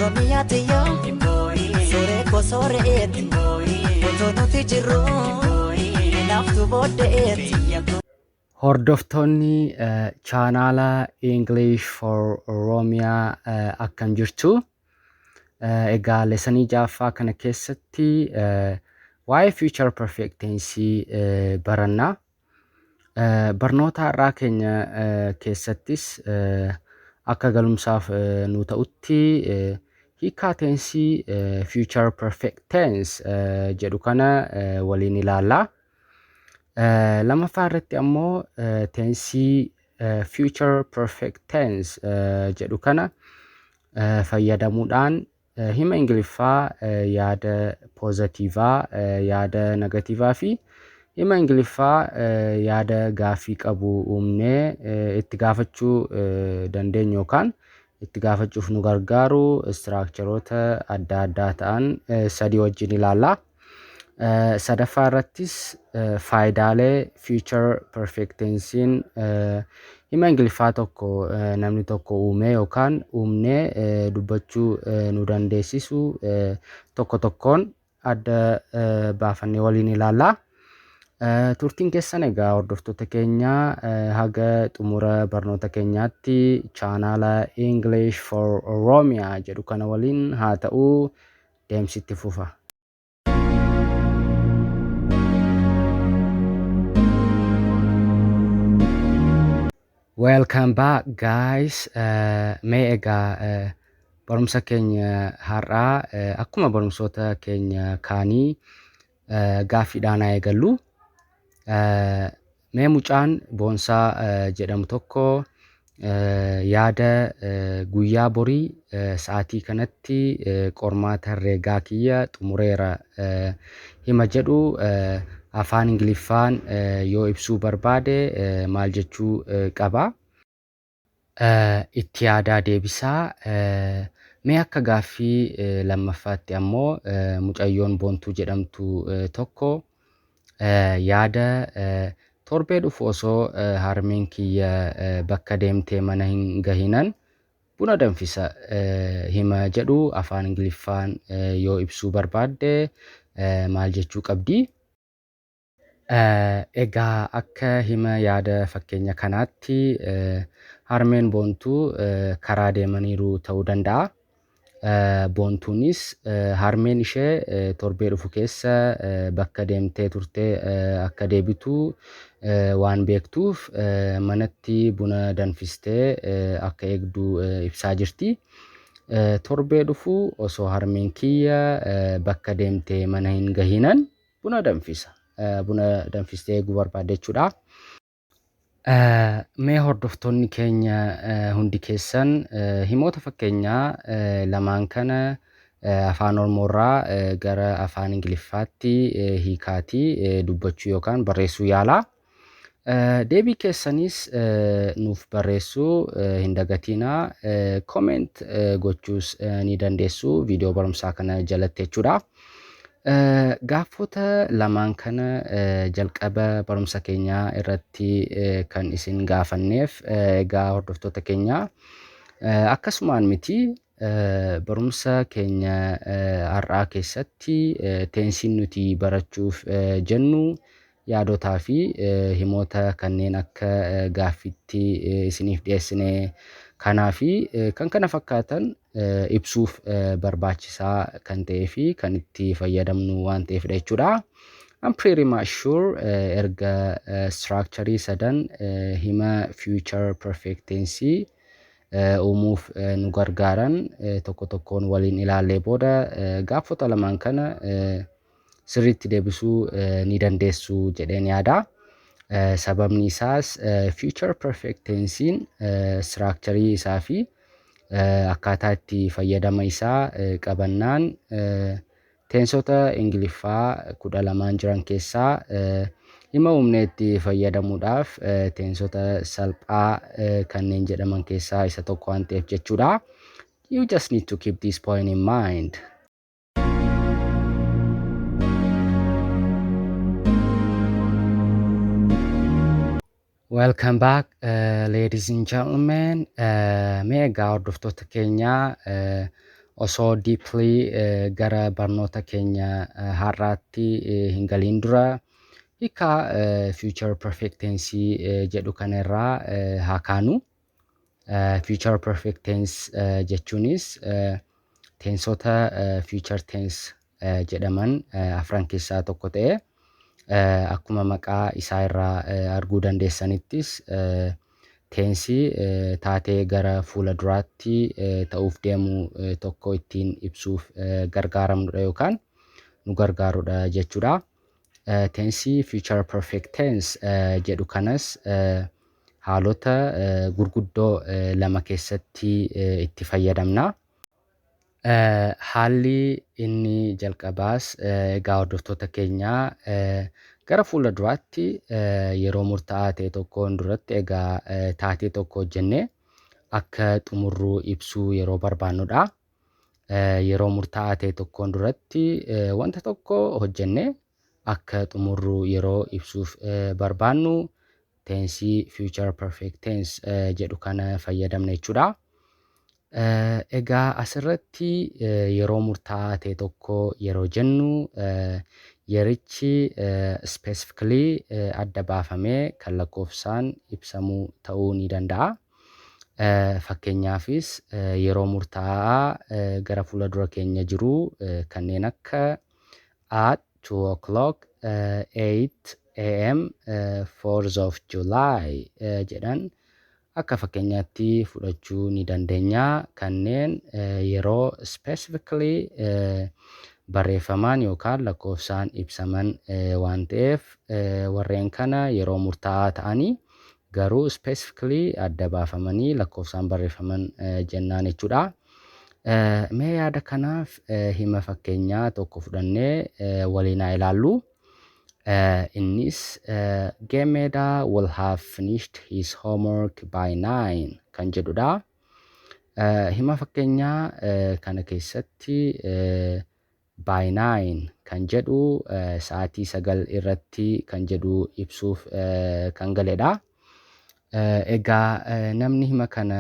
Oromiyaa tiyyaa sooree koo sooreeti otoo nuti jirru hinaaftu booddeeti. Hordoftoonni chaanaala English for Oromia akkam jirtu? Egaa lesanii ja'affaa kana keessatti waa'ee future perfect tense baranna. Barnoota har'aa keenya keessattis akka galumsaaf nu ta'utti hiikaa teensii future perfect tense jedhu kana waliin ilaalla. Lamaffaa irratti ammoo teensii future perfect tense jedhu kana fayyadamuudhaan hima Ingiliffaa yaada poozatiivaa, yaada negatiivaa fi hima Ingiliffaa yaada gaaffii qabu uumnee itti gaafachuu dandeenyu yookaan itti gaafachuuf nu gargaaru istiraakcharoota adda addaa ta'an sadii wajjin ilaalla. Sadaffaa irrattis faayidaalee future perfect tense'n hima Ingiliffaa tokko namni tokko uumee yookaan uumnee dubbachuu nu dandeessisu tokko tokkoon adda baafannee waliin ilaalla. Turtiin keessan egaa hordoftoota keenya haga xumura barnoota keenyaatti chaanaala English for Oromia jedhu kana waliin haa ta'u deemsi itti fufa. Welcome back guys. Mee egaa barumsa keenya har'aa akkuma barumsoota keenya kaanii gaaffiidhaan haa eegallu. Mee mucaan Boonsaa jedhamu tokko yaada guyyaa borii sa'aatii kanatti qormaata herreegaa kiyya xumureera hima jedhu afaan Ingiliffaan yoo ibsuu barbaade maal jechuu qaba? Itti yaadaa deebisaa. Mee akka gaaffii lammaffaatti ammoo mucayyoon Boontuu jedhamtu tokko yaada torbee dhufu osoo harmeen kiyya bakka deemtee mana hin gahinan buna danfisa hima jedhu afaan Ingiliffaan yoo ibsuu barbaadde maal jechuu qabdi? Egaa akka hima yaada fakkeenya kanaatti harmeen Boontuu karaa deemaniiru ta'uu danda'a. Boontuunis harmeen ishee torbee dhufu keessa bakka deemtee turte akka deebitu waan beektuuf manatti buna danfistee akka eegdu ibsaa jirti. Torbee dhufu osoo harmeen kiyya bakka deemte mana hin gahinan buna danfisa. Buna danfistee eeguu barbaadde jechuudha. Mee hordoftoonni keenya hundi keessan himoota fakkeenyaa lamaan kana afaan Oromoo irraa gara afaan Ingiliffaatti hiikaatii dubbachuu yookaan barreessuu yaalaa. Deebii keessanis nuuf barreessuu hin dagatiinaa. Comment gochuus ni dandeessu viidiyoo barumsaa kana jalatti jechuudha. Gaaffota lamaan kana jalqaba barumsa keenyaa irratti kan isin gaafanneef egaa hordoftoota keenyaa akkasumaan miti barumsa keenya har'aa keessatti teensiin nuti barachuuf jennu yaadotaa fi himoota kanneen akka gaaffiitti isiniif dhiyeessine kanaa fi kan kana fakkaatan ibsuuf barbaachisaa kan ta'ee fi kan itti fayyadamnu waan ta'eefidha jechuudha. I'm pretty much sure erga structure sadan hima future perfect tense uumuuf nu gargaaran tokko tokkoon waliin ilaallee booda gaaffota lamaan kana sirriitti deebisuu ni dandeessu jedheen yaada. Sababni isaas future perfect tensiin structure isaa fi akkaataa itti fayyadama isaa qabannaan teensota Ingiliffaa 12n jiran keessaa hima uumnee itti fayyadamuudhaaf teensota salphaa kanneen jedhaman keessaa isa tokko waan ta'eef jechuudha. You just need to keep this point in mind. Welcome back ladies and gentlemen. Mee egaa hordoftoota keenya Osoo deeply gara barnoota keenya har'aatti hin galiin dura hiikaa future perfect tense jedhu kana irraa haa kaanu. Future perfect tense jechuunis teensota future tense jedhaman afran keessaa tokko ta'e, akkuma maqaa isaa irraa arguu dandeessanittis teensii taatee gara fuula duraatti ta'uuf deemu tokko ittiin ibsuuf gargaaramnudha yookaan nu gargaarudha jechuudha. Teensii future perfect tense jedhu kanas haalota gurguddoo lama keessatti itti fayyadamna. Haalli inni jalqabaas, egaa hordoftoota keenyaa, gara fuula duraatti yeroo murtaa'aa ta'e tokkoon duratti egaa taatee tokko hojjennee akka xumurruu ibsuu yeroo barbaannudha. Yeroo murtaa'aa ta'e tokkoon duratti wanta tokko hojjennee akka xumurru yeroo ibsuuf barbaannu teensii future perfect tense jedhu kana fayyadamna jechuudha. Egaa asirratti yeroo murtaa'aa ta'e tokko yeroo jennu yerichi specifically adda baafamee kan lakkoofsaan ibsamuu ta'uu ni danda'a. Fakkeenyaafis yeroo murtaa'aa gara fuula dura keenya jiru kanneen akka at 2 o'clock, 8 a.m., 4th of July jedhan akka fakkeenyaatti fudhachuu ni dandeenya. Kanneen yeroo specifically barreeffamaan yookaan lakkoofsaan ibsaman waan ta'eef, warreen kana yeroo murtaa'aa ta'anii garuu specifically adda baafamanii lakkoofsaan barreeffaman jennaan jechuudha. Mee yaada kanaaf hima fakkeenyaa tokko fudhannee waliin haa ilaallu. Innis "Gemeda will have finished his homework by 9" kan jedhudha. Hima fakkeenyaa kana keessatti "by 9" kan jedhu sa'aatii 9 irratti kan jedhu ibsuuf kan galedha. Egaa namni hima kana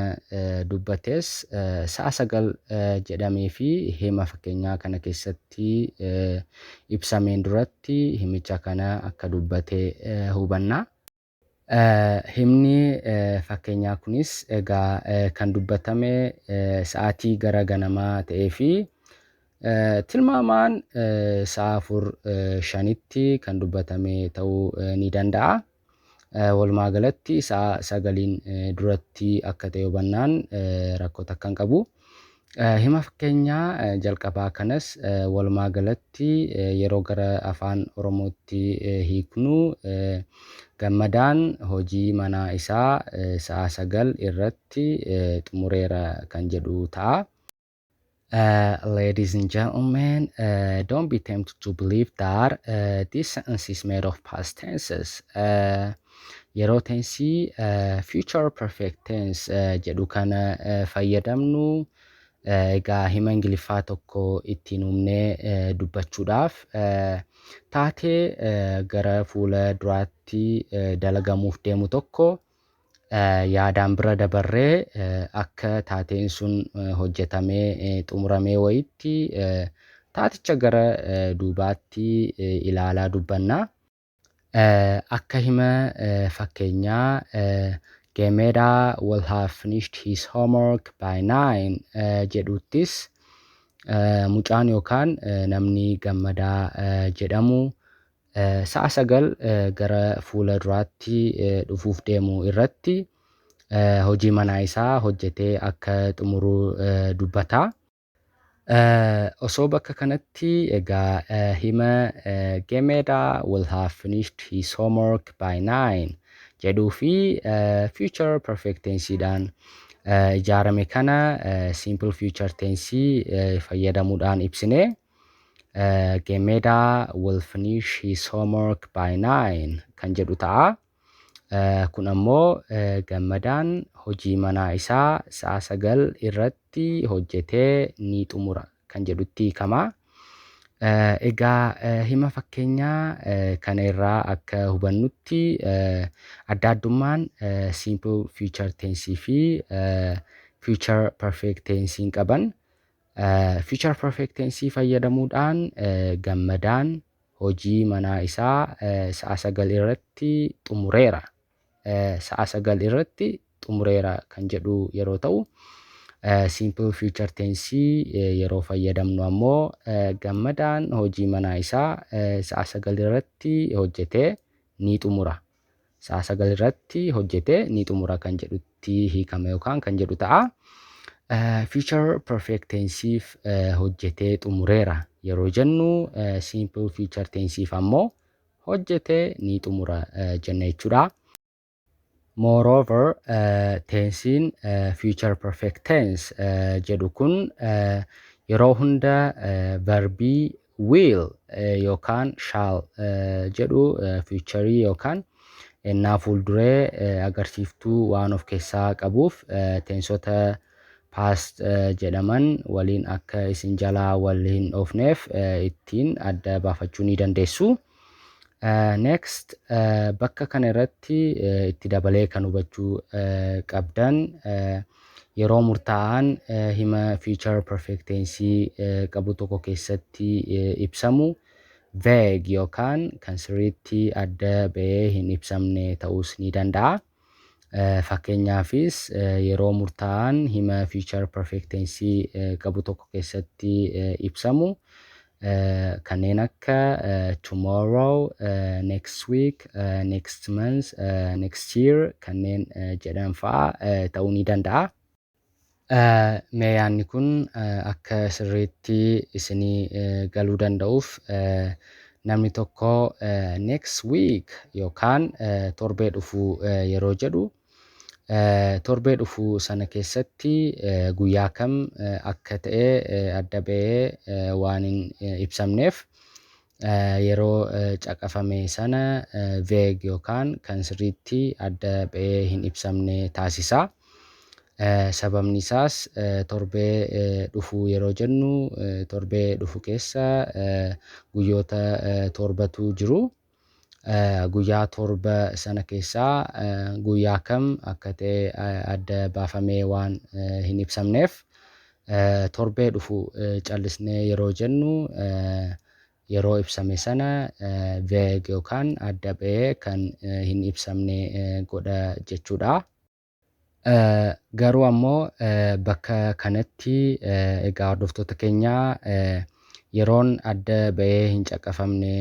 dubbates sa'a 9 jedhamee fi hima fakkeenyaa kana keessatti ibsameen duratti himicha kana akka dubbate hubanna. Himni fakkeenyaa kunis egaa kan dubbatame sa'aatii gara ganamaa ta'ee fi tilmaamaan sa'a 4, 5tti kan dubbatame ta'uu ni danda'a. Walumaa galatti sa'a 9n duratti akka ta'e hubannaan rakkoo takka hin qabu. Hima fakkeenyaa jalqabaa kanas walumaa galatti yeroo gara afaan Oromootti hiiknu, "Gammadaan hojii manaa isaa sa'a 9 irratti xumureera" kan jedhu ta'a. Ladies and gentlemen, don't be tempted to believe that this sentence is made of past tenses. Yeroo tensii future perfect tense jedhu kana fayyadamnu, egaa hima Ingiliffaa tokko ittiin uumnee dubbachuudhaaf taatee gara fuula duraatti dalagamuuf deemu tokko yaadaan bira dabarree akka taateen sun hojjetamee xumuramee wayitti taaticha gara duubaatti ilaalaa dubbanna. Akka hima fakkeenyaa "Gemeda will have finished his homework by 9" jedhuttis, mucaan yookaan namni Gammadaa jedhamu sa'a 9 gara fuula duraatti dhufuuf deemu irratti hojii manaa isaa hojjetee akka xumuru dubbata. Osoo bakka kanatti egaa hima "Gemeda will have finished his homework by 9" jedhuu fi future perfect tenseedhaan ijaarame kana simple future tense fayyadamuudhaan ibsine, "Gemeda will finish his homework by 9" kan jedhu ta'a. Kun ammoo Gammadaan hojii manaa isaa sa'a 9 irratti hojjetee ni xumura kan jedhutti hiikama. Egaa hima fakkeenyaa kana irraa akka hubannutti, adda addummaan simple future tense fi future perfect tense qaban Future perfect tense fayyadamuudhaan Gammadaan hojii manaa isaa sa'a 9 irratti xumureera. Sa'a 9 irratti xumureera kan jedhu yeroo ta'u, simple future tense yeroo fayyadamnu ammoo Gammadaan hojii manaa isaa sa'a 9 irratti hojjetee ni xumura. Sa'a 9 irratti hojjetee ni xumura kan jedhutti hiikama yookaan kan jedhu ta'a. Future perfect tenseef hojjetee xumureera yeroo jennu, simple future tenseef ammoo hojjetee ni xumura jenna jechuudha. Moreover, tensiin future perfect tense jedhu kun yeroo hunda verbii will yookaan shall jedhu futurii yookaan ennaa fuulduree agarsiiftuu waan of keessaa qabuuf teensota past jedhaman waliin akka isin jalaa wal hin dhoofneef ittiin adda baafachuu ni dandeessu. Next, bakka kana irratti itti dabalee kan hubachuu qabdan, yeroo murtaa'aan hima future perfect tense qabu tokko keessatti ibsamu vague yookaan kan sirriitti adda ba'ee hin ibsamne ta'uus ni danda'a. Fakkeenyaafis, yeroo murtaa'aan hima future perfect tense qabu tokko keessatti ibsamu kanneen akka tomorrow, next week, next month, next year kanneen jedhan fa'a ta'uu ni danda'a. Mee yaadni kun akka sirriitti isinii galuu danda'uuf, namni tokko next week yookaan torbee dhufu yeroo jedhu, torbee dhufu sana keessatti guyyaa kam akka ta'e adda ba'ee waan hin ibsamneef, yeroo caqafame sana vague yookaan kan sirriitti adda ba'ee hin ibsamne taasisa. Sababni isaas, torbee dhufu yeroo jennu, torbee dhufu keessa guyyoota torbatu jiru. Guyyaa 7 sana keessaa guyyaa kam akka ta'e adda baafamee waan hin ibsamneef, torbee dhufu callisnee yeroo jennu, yeroo ibsame sana vague yookaan adda ba'ee kan hin ibsamne godha jechuudha. Garuu ammoo bakka kanatti, egaa hordoftoota keenyaa, yeroon adda ba'ee hin caqafamne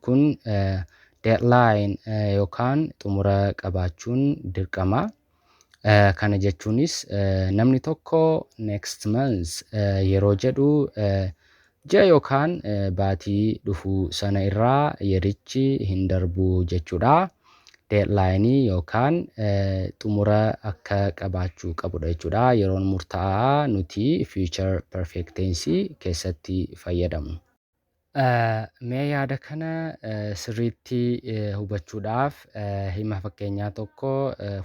kun deadline yookaan xumura qabaachuun dirqama. Kana jechuunis, namni tokko next month yeroo jedhu, ji'a yookaan baatii dhufu sana irraa yerichi hin darbu jechuudha. Deadline yookaan xumura akka qabaachuu qabudha jechuudha. Yeroon murtaa'aa nuti future perfect tense keessatti fayyadamnu. Mee yaada kana sirriitti hubachuudhaaf hima fakkeenyaa tokko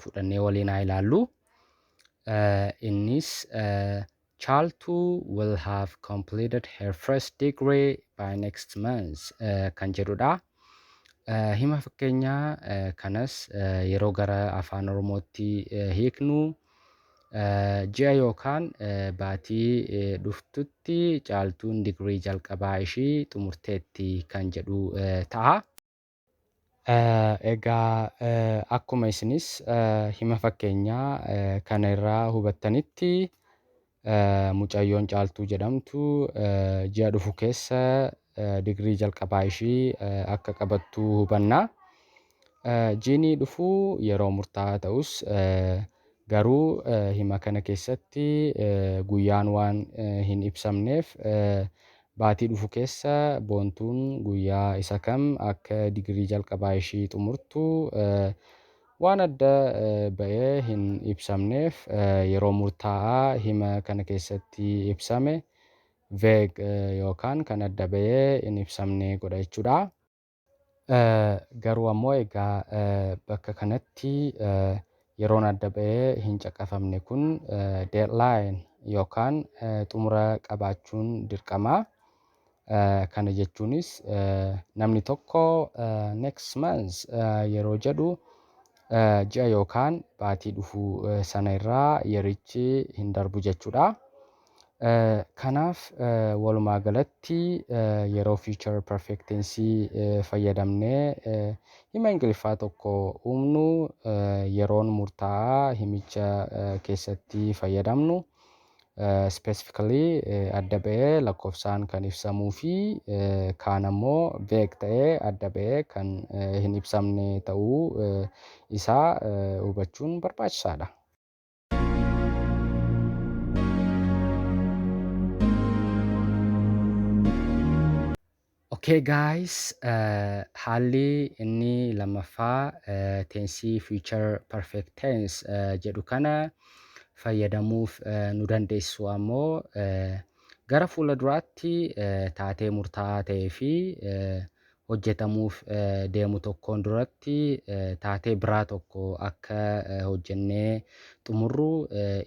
fudhannee waliin haa ilaallu. Innis "Caaltuu will have completed her first degree by next month" kan jedhudha. Hima fakkeenyaa kanas yeroo gara Afaan Oromootti hiiknu, ji'a yookaan baatii dhuftutti Caaltuun digirii jalqabaa ishii xumurteetti kan jedhu ta'a. Egaa, akkuma isinis hima fakkeenyaa kana irraa hubattanitti, mucayyoon Caaltuu jedhamtu ji'a dhufu keessa digirii jalqabaa ishii akka qabattu hubanna. Jiini dhufu yeroo murtaa'aa ta'us, garuu hima kana keessatti guyyaan waan hin ibsamneef, baatii dhufu keessa Boontuun guyyaa isa kam akka digirii jalqabaa ishii xumurtu waan adda ba'ee hin ibsamneef, yeroo murtaa'aa hima kana keessatti ibsame vague yookaan kan adda ba'ee hin ibsamne godha jechuudha. Garuu ammoo, egaa, bakka kanatti yeroon adda ba'ee hin caqafamne kun deadline yookaan xumura qabaachuun dirqama. Kana jechuunis, namni tokko next month yeroo jedhu, ji'a yookaan baatii dhufu sana irraa yerichi hin darbu jechuudha. Kanaaf walumaa galatti yeroo future perfect tense fayyadamnee hima Ingiliffaa tokko uumnu, yeroon murtaa'aa himicha keessatti fayyadamnu specifically adda ba'ee lakkoofsaan kan ibsamuu fi kaan ammoo vague ta'ee adda ba'ee kan hin ibsamne ta'uu isaa hubachuun barbaachisaadha. Okay guys, haalli inni lammaffaa tensii future perfect tense jedhu kana fayyadamuuf nu dandeessisu ammoo gara fuula duraatti taatee murtaa'aa ta'ee fi hojjetamuuf deemu tokkoon duratti taatee biraa tokko akka hojjennee xumurru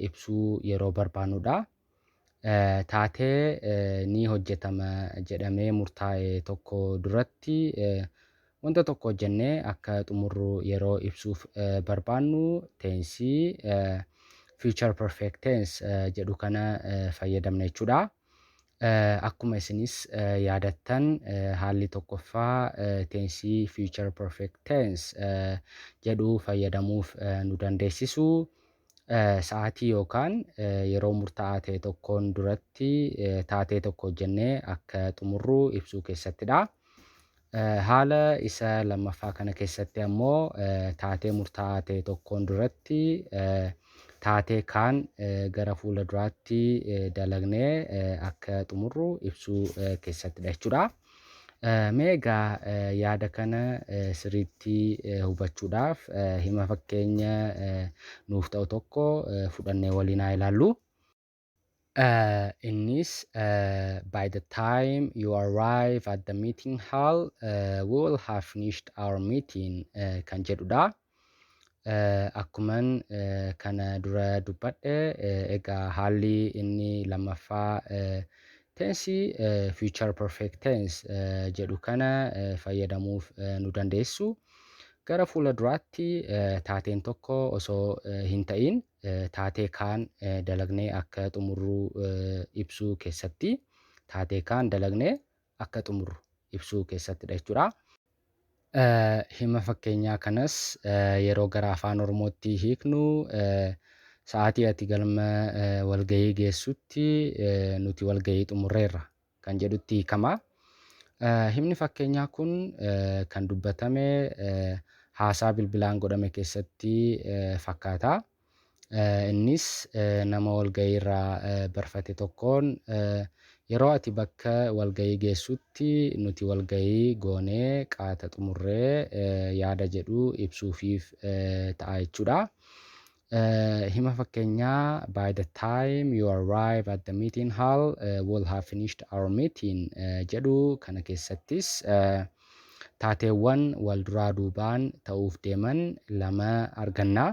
ibsuu yeroo barbaannudha. Taatee ni hojjetama jedhamee murtaa'e tokko duratti wanta tokko hojjennee akka xumurru yeroo ibsuuf barbaannu teensii future perfect tense jedhu kana fayyadamna jechuudha. Akkuma isinis yaadattan, haalli tokkoffaa teensii future perfect tense jedhu fayyadamuuf nu dandeessisu sa'aatii yookaan yeroo murtaa'aa ta'e tokkoon duratti taatee tokko hojjennee akka xumurru ibsuu keessattidha. Haala isa lammaffaa kana keessatti ammoo taatee murtaa'aa ta'e tokkoon duratti taatee kaan gara fuula duraatti dalagnee akka xumurru ibsuu keessattidha jechuudha. Mee egaa yaada kana sirriitti hubachuudhaaf hima fakkeenya nuuf ta'u tokko fudhannee waliin haa ilaallu. Innis "By the time you arrive at the meeting hall, we will have finished our meeting" kan jedhudha. Akkuman kana dura dubbadhe, egaa haalli inni lammaffaa tensii future perfect tense jedhu kana fayyadamuuf nu dandeessu gara fuula duraatti taateen tokko osoo hin ta'in taatee kaan dalagnee akka xumurru ibsuu keessatti, taatee kaan dalagnee akka xumurru ibsuu keessattidha jechuudha. Hima fakkeenyaa kanas yeroo gara Afaan Oromootti hiiknu, sa'aatii ati galma walgahii geessutti nuti walgahii xumurreerra kan jedhutti hiikama. Himni fakkeenyaa kun kan dubbatame haasaa bilbilaan godhame keessatti fakkaata. Innis nama walgahii irraa barfate tokkoon, yeroo ati bakka walgahii geessutti nuti walgahii goonee qaata xumurree yaada jedhu ibsuufiif ta'a jechuudha. Hima fakkeenyaa "By the time you arrive at the meeting hall, we'll have finished our meeting" jedhu kana keessattis taateewwan wal duraa duubaan ta'uuf deeman lama arganna.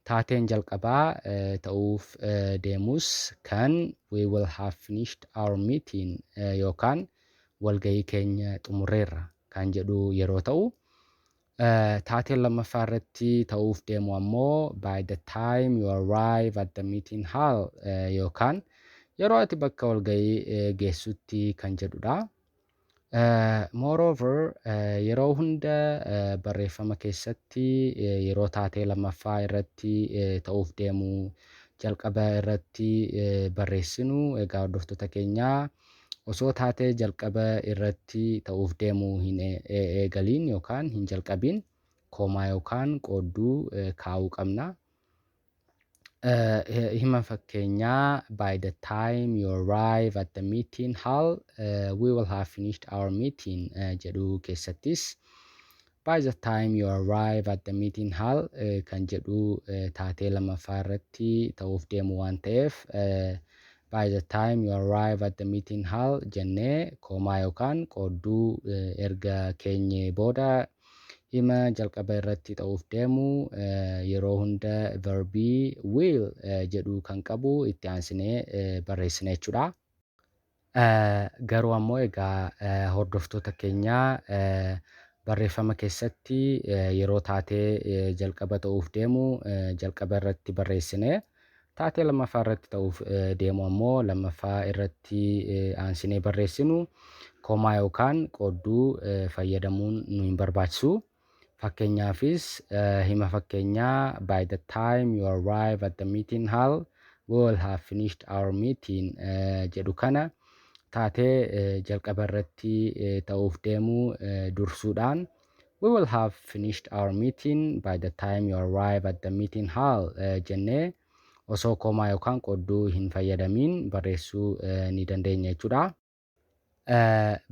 Taateen jalqabaa ta'uuf deemus kan "we will have finished our meeting" yookaan walgahii keenya xumurreerra kan jedhu yeroo ta'u, taateen lammaffaa irratti ta'uuf deemu ammoo "by the time you arrive at the meeting hall" yookaan yeroo ati bakka walgahii geessutti kan jedhudha. Moreover, yeroo hunda barreeffama keessatti yeroo taatee lammaffaa irratti ta'uuf deemu jalqaba irratti barreessinu, egaa hordoftoota keenyaa, osoo taatee jalqaba irratti ta'uuf deemu hin eegaliin yookaan hin jalqabiin koomaa yookaan qoodduu kaa'uu qabna. Hima fakkeenyaa "By the time you arrive at the meeting hall, we will have finished our meeting" jedhu keessattis "by the time you arrive at the meeting hall" kan jedhu taatee lammaffaa irratti ta'uuf deemu waan ta'eef, "by the time you arrive at the meeting hall" jennee koomaa yookaan qoodduu erga keenyee booda hima jalqaba irratti ta'uuf deemu yeroo hunda verbii will jedhu kan qabu itti aansinee barreessina jechuudha. Garuu ammoo egaa hordoftoota keenyaa, barreeffama keessatti yeroo taatee jalqaba ta'uuf deemu jalqaba irratti barreessine Taatee lammaffaa irratti ta'uuf deemu ammoo lammaffaa irratti aansinee barreessinu koomaa yookaan qoodduu fayyadamuun nu hin barbaachisu. Fakkeenyaafis hima fakkeenyaa "By the time you arrive at the meeting hall, we will have finished our meeting" jedhu kana taatee jalqaba irratti ta'uuf deemu dursuudhaan "We will have finished our meeting by the time you arrive at the meeting hall" jennee osoo koomaa yookaan qoodduu hin fayyadamiin barreessuu ni dandeenya jechuudha.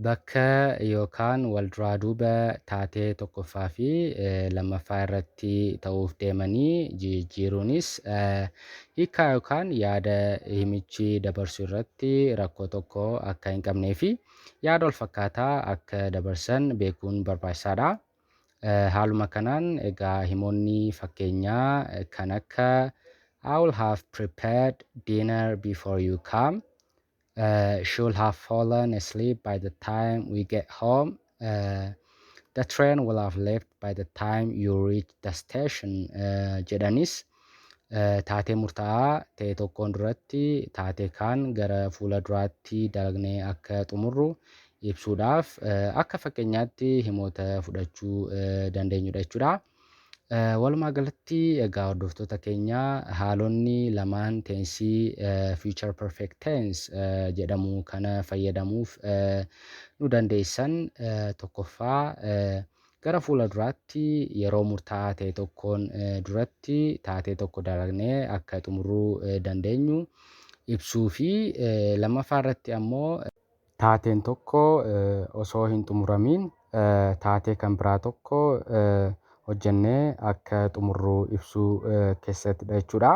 Bakka yookaan wal duraa duuba taatee tokkoffaa fi lammaffaa irratti ta'uuf deemanii jijjiiruunis hiikaa yookaan yaada himichi dabarsu irratti rakkoo tokko akka hin qabnee fi yaada wal fakkaataa akka dabarsan beekuun barbaachisaadha. Haaluma kanaan egaa himoonni fakkeenyaa kan akka "I will have prepared dinner before you come", "She will have fallen asleep by the time we get home", "The train will have left by the time you reach the station" jedhanis taatee murtaa'aa ta'e tokkoon duratti taatee kaan gara fuula duraatti dalagnee akka xumurru ibsuudhaaf akka fakkeenyaatti himoota fudhachuu dandeenyudha jechuudha. Walumaa galatti egaa, hordoftoota keenya, haalonni lamaan teensii future perfect tense jedhamu kana fayyadamuuf nu dandeessan, tokkoffaa, gara fuula duraatti yeroo murtaa'aa ta'e tokkoon duratti taatee tokko dalagnee akka xumuruu dandeenyu ibsuu fi lammaffaa irratti ammoo taateen tokko osoo hin xumuramiin taatee kan biraa tokko hojjennee akka xumurru ibsuu keessattidha jechuudha.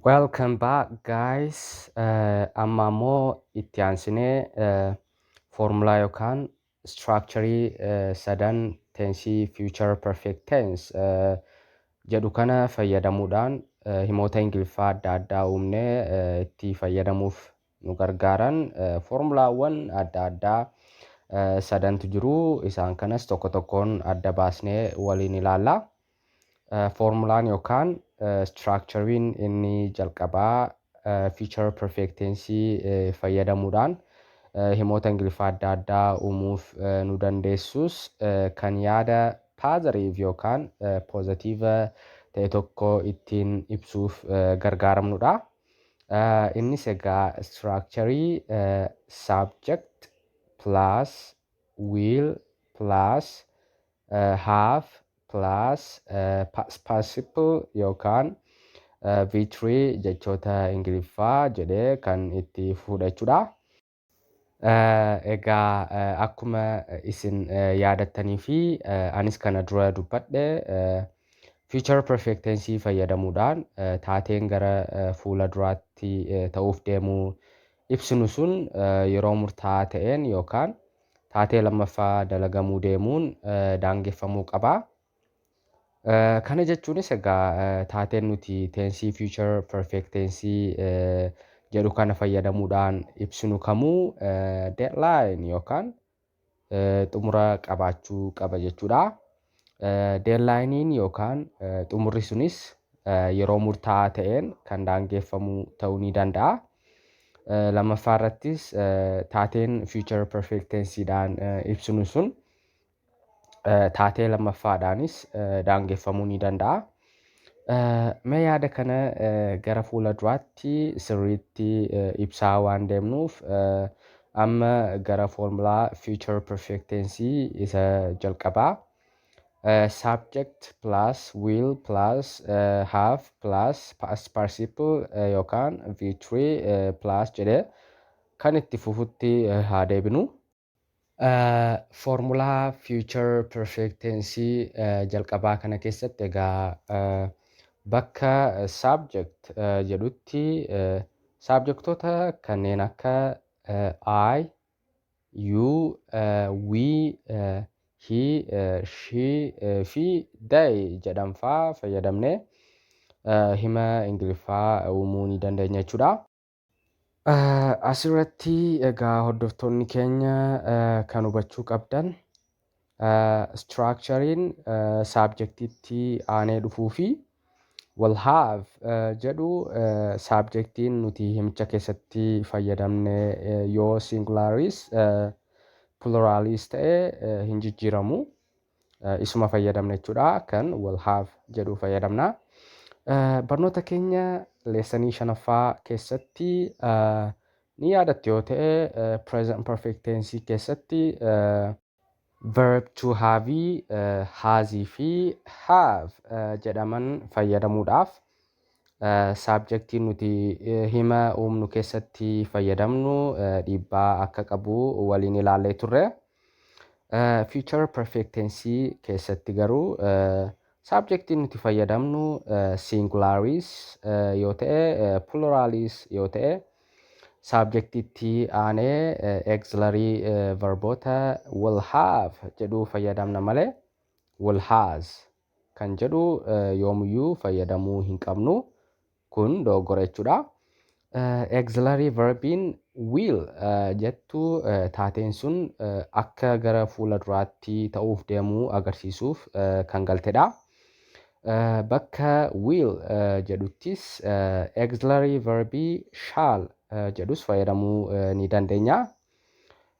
Welcome back, guys. Amma ammoo itti aansinee foormulaa yookaan structurii sadan teensii future perfect tense jedhu kana fayyadamuudhaan himoota Ingiliffaa adda addaa uumnee itti fayyadamuuf nu gargaaran foormulaawwan adda addaa sadantu jiru. Isaan kanas tokko tokkoon adda baasnee waliin ilaalla. Foormulaan yookaan structuriin inni jalqabaa future perfect tense fayyadamuudhaan himoota Ingiliffaa adda addaa uumuuf nu dandeessus kan yaada positive yookaan positive ta'e tokko ittiin ibsuuf gargaaramnudha. Innis egaa structurii subject plus will plus have plus past participle yookaan V3 jechoota Ingiliffaa jedhee kan itti fufudha jechuudha. Egaa akkuma isin yaadattanii fi anis kana dura dubbadhe, future perfect tense fayyadamuudhaan taateen gara fuula duraatti ta'uuf deemu ibsinu sun yeroo murtaa'aa ta'een yookaan taatee lammaffaa dalagamuu deemuun daangeffamuu qaba. Kana jechuunis egaa taateen nuti teensii future perfect tense jedhu kana fayyadamuudhaan ibsinu kamuu deadline yookaan xumura qabaachuu qaba jechuudha. Deadline'n yookaan xumurri sunis yeroo murtaa'aa ta'een kan daangeffamu ta'uu ni danda'a. Lammaffaa irrattis taateen future perfect tenseedhaan ibsinu sun taatee lammaffaadhaanis daangeffamuu ni danda'a. Mee yaada kana gara fuula duraatti sirriitti ibsaa waan deemnuuf, amma gara foormulaa future perfect tense isa jalqabaa subject plus will plus have plus past participle yookaan V3 plus jedhee kan itti fufutti haa deebinu. Foormulaa future perfect tense jalqabaa kana keessatti egaa bakka subject jedhutti subjectoota kanneen akka I, you, we, he, she fi they jedhan faa fayyadamnee hima Ingiliffaa uumuu ni dandeenya jechuudha. Asirratti egaa hordoftoonni keenya kan hubachuu qabdan Structurein subjectitti aanee dhufuu fi will have jedhu subjectiin nuti himicha keessatti fayyadamne yoo singularis pluralis ta'e hin jijjiiramu. Isuma fayyadamne jechuudha, kan will have jedhu fayyadamna. Barnoota keenya lessonii shanaffaa keessatti ni yaadattu yoo ta'e, present perfect tense keessatti verb to have, has fi have jedhaman fayyadamuudhaaf subjectiin nuti hima uumnu keessatti fayyadamnu dhiibbaa akka qabu waliin ilaallee turre. Future perfect tense keessatti garuu subjectiin nuti fayyadamnu singularis yoo ta'e, pluralis yoo ta'e, subjectitti aanee auxiliary verboota will have jedhu fayyadamna malee will has kan jedhu yoomiyyuu fayyadamuu hin qabnu. Kun dogoggora jechuudha. Auxiliary verbiin will jettu taateen sun akka gara fuula duraatti ta'uuf deemuu agarsiisuuf kan galtedha. Bakka will jedhuttis auxiliary verbii shall jedhus fayyadamuu ni dandeenya.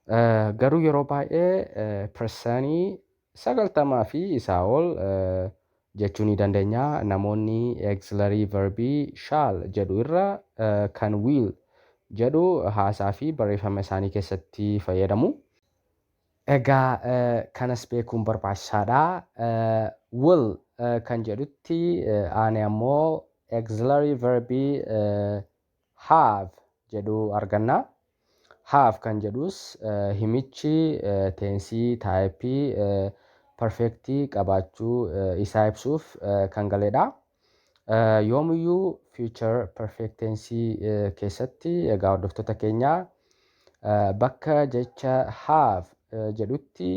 Garuu yeroo baay'ee personii 90 fi isaa ol jechuu ni dandeenya. Namoonni auxiliary verbii shall jedhu irra kan will jedhu haasaa fi barreeffama isaanii keessatti fayyadamu. Egaa kanas beekuun barbaachisaadha. Will kan jedhutti aanee ammoo auxiliary verbii have jedhu arganna. Have kan jedhus himichi tensii typeii perfectii qabaachuu isaa ibsuuf kan galedha. Yoomiyyuu future perfect tensii keessatti, egaa hordoftoota keenyaa, bakka jecha have jedhutti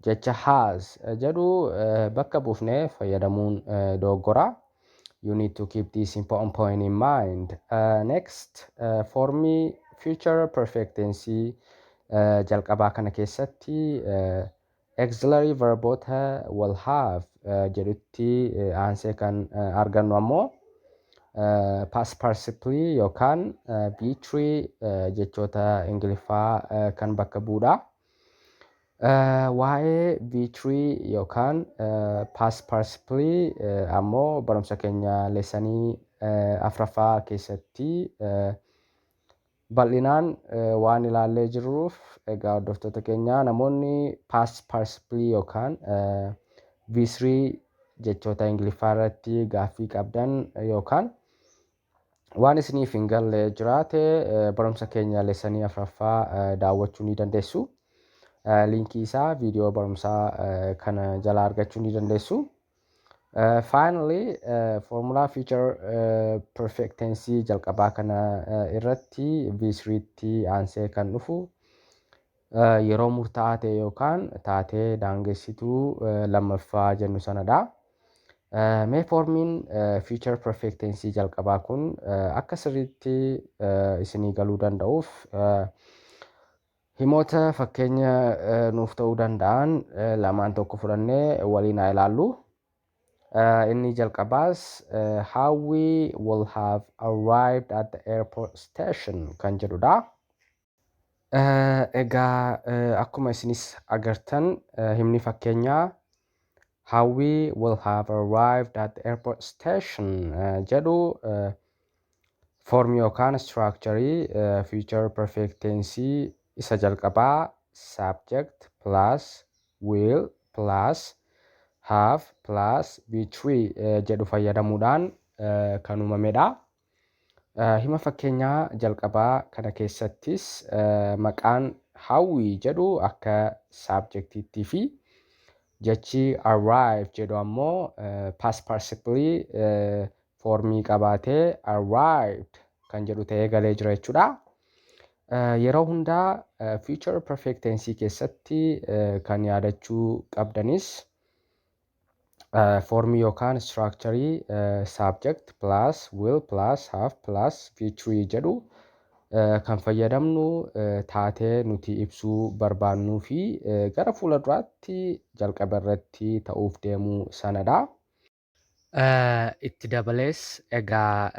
jecha has jedhu bakka buufnee fayyadamuun dogoggora. You need to keep this important point in mind. Next, formii future perfect tense jalqabaa kana keessatti auxiliary verboota will have jedhutti aansee kan argannu ammoo past participle yookaan V3 jechoota Ingiliffaa kan bakka bu'udha. Waa'ee V3 yookaan past participle ammoo barumsa keenya lessonii afuraffaa keessatti bal'inaan waan ilaallee jirruuf, egaa hordoftoota keenya, namoonni past participle yookaan V3 jechoota Ingiliffaa irratti gaaffii qabdan yookaan waan isiniif hin galle jiraate, barumsa keenya lessonii afuraffaa daawwachuu ni dandeessu. Linkii isaa viidiyoo barumsaa kana jalaa argachuu ni dandeessu. Finally, formulaa future perfect tense jalqabaa kana irratti V3 tti aansee kan dhufu yeroo murtaa'aa ta'e yookaan taatee daangessituu lammaffaa jennu sanadha. Mee formiin future perfect tense jalqabaa kun akka sirriitti isinii galuu danda'uuf himoota fakkeenya nuuf ta'uu danda'an lamaan tokko fudhannee waliin haa ilaallu. Inni jalqabaas "Hawwi will have arrived at the airport station" kan jedhudha. Egaa akkuma isinis agartan, himni fakkeenyaa "Hawwi will have arrived at the airport station" jedhu formii yookaan structurii future perfect tense isa jalqabaa subject plus will plus have plus V3 jedhu fayyadamuudhaan kan uumamedha. Hima fakkeenyaa jalqabaa kana keessattis maqaan Hawwii jedhu akka subjectiitti fi jechi arrive jedhu ammoo past participle formii qabaatee arrived kan jedhu ta'ee galee jira jechuudha. Yeroo hundaa future perfect tense keessatti kan yaadachuu qabdanis formii yookaan structurii subject plus will plus have plus V3 jedhu Kan fayyadamnu taatee nuti ibsuu barbaannuu fi gara fuula duraatti jalqaba irratti ta'uuf deemu sanadha. Itti dabalees egaa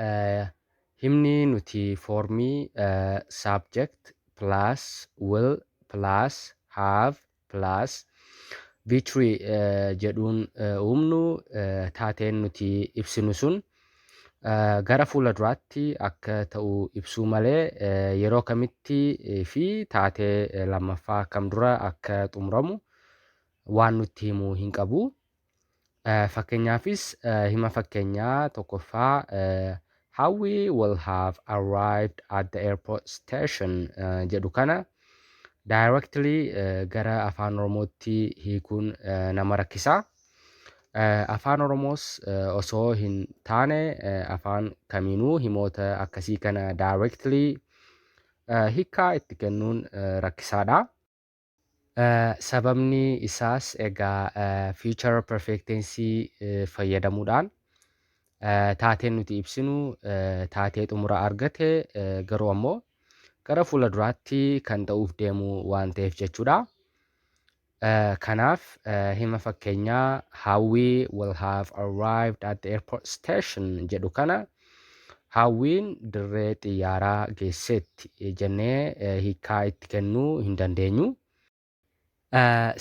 himni nuti foormii subject plus will plus have plus V3 jedhuun uumnu, taateen nuti ibsinu sun gara fuula duraatti akka ta'u ibsuu malee yeroo kamitti fi taatee lammaffaa kam dura akka xumuramu waan nutti himuu hin qabu. Fakkeenyaafis hima fakkeenyaa tokkoffaa "Hawwi will have arrived at the airport station" jedhu kana directly gara Afaan Oromootti hiikuun nama rakkisa. Afaan Oromoos osoo hin taane afaan kamiinuu himoota akkasii kana directly hiikkaa itti kennuun rakkisaadha. Sababni isaas egaa future perfect tense fayyadamuudhaan taateen nuti ibsinu taatee xumura argate, garuu ammoo gara fuula duraatti kan ta'uuf deemu waan ta'eef jechuudha. Kanaaf hima fakkeenyaa "Hawwi will have arrived at the airport station" jedhu kana Hawwiin dirree xiyyaaraa geesseetti jennee hiikkaa itti kennuu hin dandeenyu.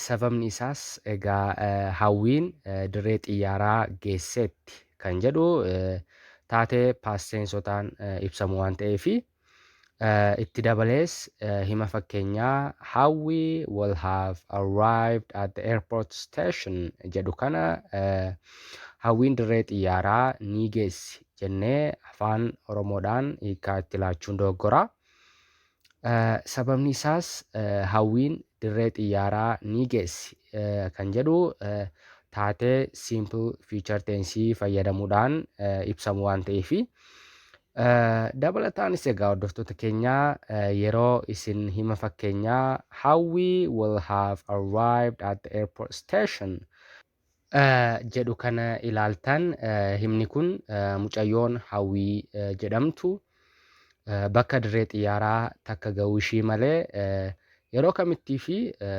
Sababni isaas egaa Hawwiin dirree xiyyaaraa geesseetti kan jedhu taatee past tensotaan ibsamu waan ta'eefi. Itti dabalees hima fakkeenyaa "Hawwi will have arrived at the airport station" jedhu kana Hawwiin dirree xiyyaaraa ni geessi jennee Afaan Oromoodhaan hiikkaa itti laachuun dogoggora. Sababni isaas Hawwiin dirree xiyyaaraa ni geessi kan jedhu taatee simple future tense fayyadamuudhaan ibsamu waan ta'eefi. Dabalataanis egaa hordoftoota keenyaa, yeroo isin hima fakkeenyaa "Hawwi will have arrived at the airport station" jedhu kana ilaaltan, himni kun mucayyoon Hawwii jedhamtu bakka dirree xiyyaaraa takka ga'uu ishii malee yeroo kamittii fi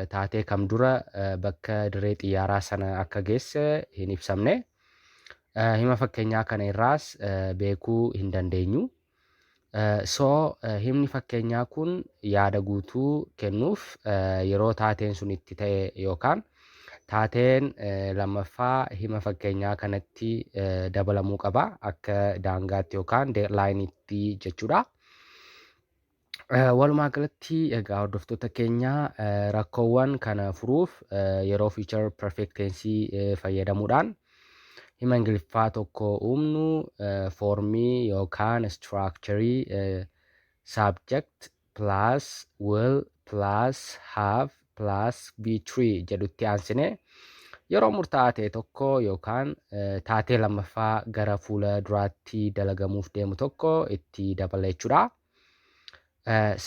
taatee kam dura bakka dirree xiyyaaraa sana akka geesse hin ibsamne. Hima fakkeenyaa kana irraas beekuu hin dandeenyu. So himni fakkeenyaa kun yaada guutuu kennuuf yeroo taateen sun itti ta'e yookaan taateen lammaffaa hima fakkeenyaa kanatti dabalamuu qaba, akka daangaatti yookaan deadlineitti jechuudha. Walumaa galatti egaa hordoftoota keenya, rakkoowwan kana furuuf yeroo future perfect tense fayyadamuudhaan hima Ingiliffaa tokko uumnu foormii yookaan structure subject plus will plus have plus V3 jedhutti aansine yeroo murtaa'aa ta'e tokko yookaan taatee lammaffaa gara fuula duraatti dalagamuuf deemu tokko itti dabala jechuudha.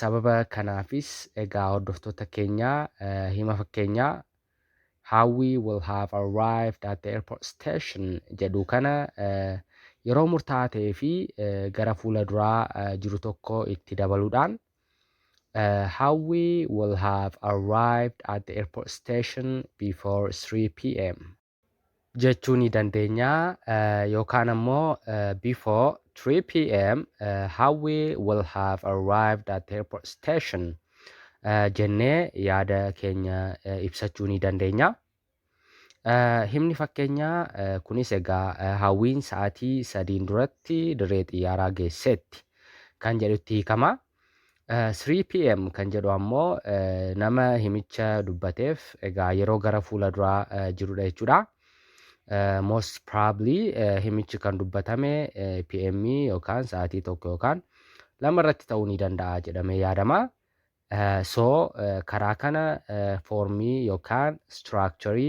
Sababa kanaafis egaa hordoftoota keenyaa, hima fakkeenyaa "Hawwi will have arrived at the airport station" jedhu kana yeroo murtaa'aa ta'ee fi gara fuula duraa jiru tokko itti dabaluudhaan "Hawwi will have arrived at the airport station before 3 p.m." jechuu ni dandeenya, yookaan ammoo "Before 3 p.m. Hawwi will have arrived at the airport station" jennee yaada keenya ibsachuu ni dandeenya. Himni fakkeenyaa kunis egaa Hawwiin sa'aatii 3n duratti dirree xiyyaaraa geesseetti kan jedhutti hiikama. 3 p.m. kan jedhu ammoo nama himicha dubbateef egaa yeroo gara fuula duraa jirudha jechuudha. Most probably himichi kan dubbatame PM yookaan sa'aatii 1 yookaan 2 irratti ta'uu ni danda'a jedhamee yaadama. So karaa kana foormii yookaan structure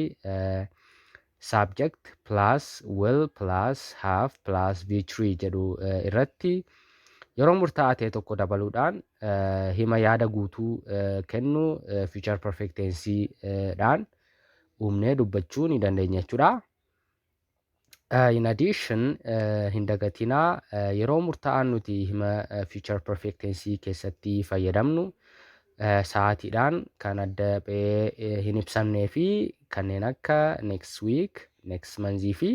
subject plus will plus have plus V3 jedhu irratti yeroo murtaa'aa ta'e tokko dabaluudhaan hima yaada guutuu kennu future perfect tense dhaan uumnee dubbachuu ni dandeenya jechuudha. In addition, hin dagatinaa, yeroo murtaa'aan nuti hima future perfect tense keessatti fayyadamnu sa'aatiidhaan kan adda ba'ee hin ibsamnee fi kanneen akka next week, next month fi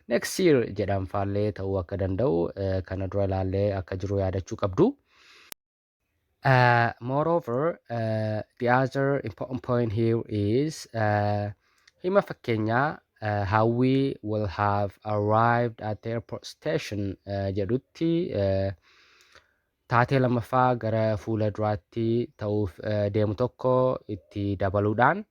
next year jedhan faallee ta'uu akka danda'u kana dura ilaallee akka jiru yaadachuu qabdu. Moreover, the other important point here is hima fakkeenyaa "Hawwi will have arrived at the airport station" jedhutti taatee lammaffaa gara fuula duraatti ta'uuf deemu tokko itti dabaluudhaan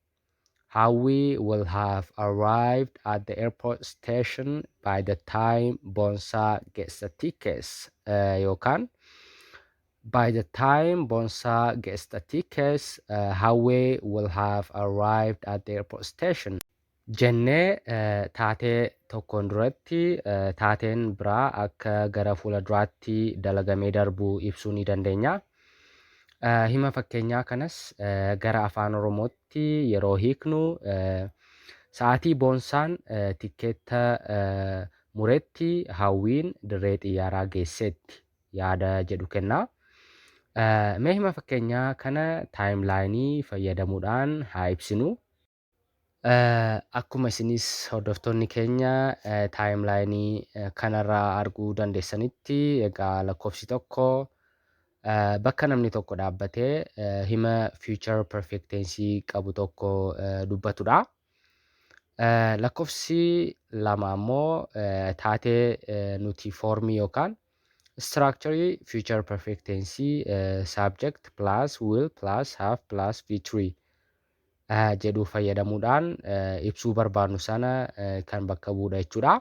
"Hawwi will have arrived at the airport station by the time Bonsa gets the tickets" yookaan "By the time Bonsa gets the tickets, Hawwi will have arrived at the airport station" jennee taatee tokkoon duratti taateen biraa akka gara fuula duraatti dalagamee darbu ibsuu ni dandeenya. Hima fakkeenyaa kanas gara Afaan Oromootti yeroo hiiknu, sa'aatii Boonsaan tikkeetta muretti Hawwiin dirree xiyyaaraa geesseetti yaada jedhu kenna. Mee hima fakkeenyaa kana timelineii fayyadamuudhaan haa ibsinu. Akkuma isinis hordoftoonni keenya timelineii kanarraa arguu dandeessanitti, egaa lakkoofsi 1 bakka namni tokko dhaabbatee hima future perfect tense qabu tokko dubbatudha. Lakkoofsi 2 ammoo taatee nuti formii yookaan structure future perfect tense subject plus will plus have plus V3 jedhu fayyadamuudhaan ibsuu barbaannu sana kan bakka bu'udha jechuudha.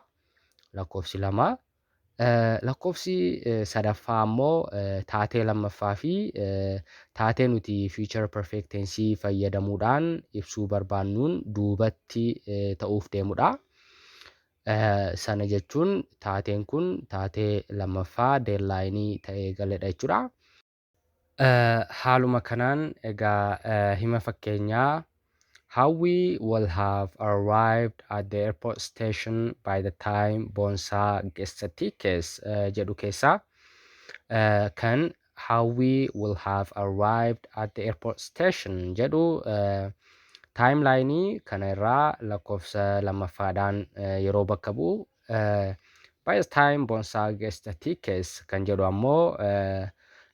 Lakkoofsi 2. Lakkoofsi sadaffaa ammoo taatee lammaffaa fi taatee nuti future perfect tense fayyadamuudhaan ibsuu barbaannuun duubatti ta'uuf deemudha. Sana jechuun taateen kun taatee lammaffaa deadlineii ta'ee galedha jechuudha. Haaluma kanaan egaa hima fakkeenyaa "Hawwi will have arrived at the airport station by the time Bonsa gets the tickets" jedhu keessaa kan "Hawwi will have arrived at the airport station" jedhu timelineii kana irraa lakkoofsa lammaffaadhaan yeroo bakka bu'u, "by the time Bonsa gets the tickets" kan jedhu ammoo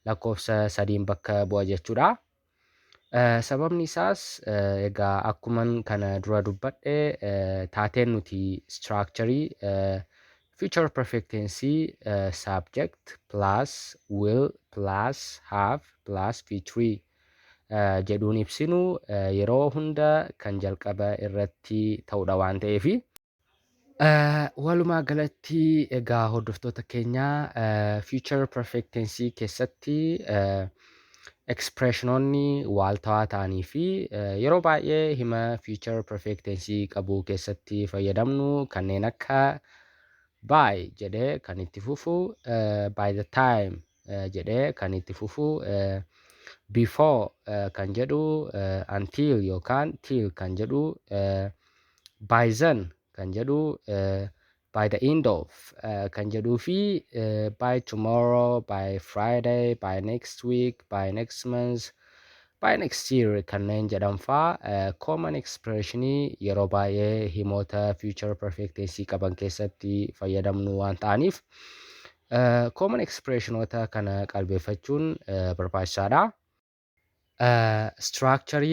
lakkoofsa sadiin bakka bu'a jechuudha. Sababni isaas egaa akkuman kana dura dubbadhe, taateen nuti structure future perfect tense subject plus will plus have plus V3 jedhuun ibsinu yeroo hunda kan jalqaba irratti ta'udha waan ta'eefi. Walumaa galatti egaa hordoftoota keenyaa, future perfect tense keessatti expressionoonni waaltawaa ta'anii fi yeroo baay'ee hima future perfect tense qabu keessatti fayyadamnu kanneen akka by jedhee kan itti fufu, by the time jedhee kan itti fufu, before kan jedhu, until yookaan till kan jedhu, by then kan jedhu, by the end of kan jedhuu fi by tomorrow, by Friday, by next week, by next month, by next year kanneen jedhan faa common expressionii yeroo baay'ee himoota future perfect tense qaban keessatti fayyadamnu waan ta'aniif, common expressionoota kana qalbeeffachuun barbaachisaadha. Structure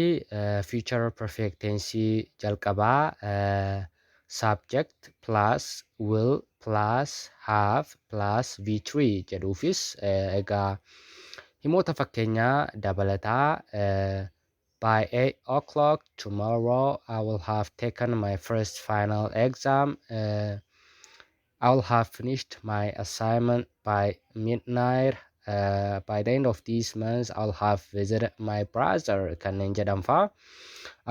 future perfect tense jalqabaa subject plus will plus have plus V3 jedhuufis egaa himoota fakkeenyaa dabalataa "By 8 o'clock tomorrow I will have taken my first final exam." "I will have finished my assignment by midnight." "By the end of this month I'll have visited my brother" kanneen jedhan faa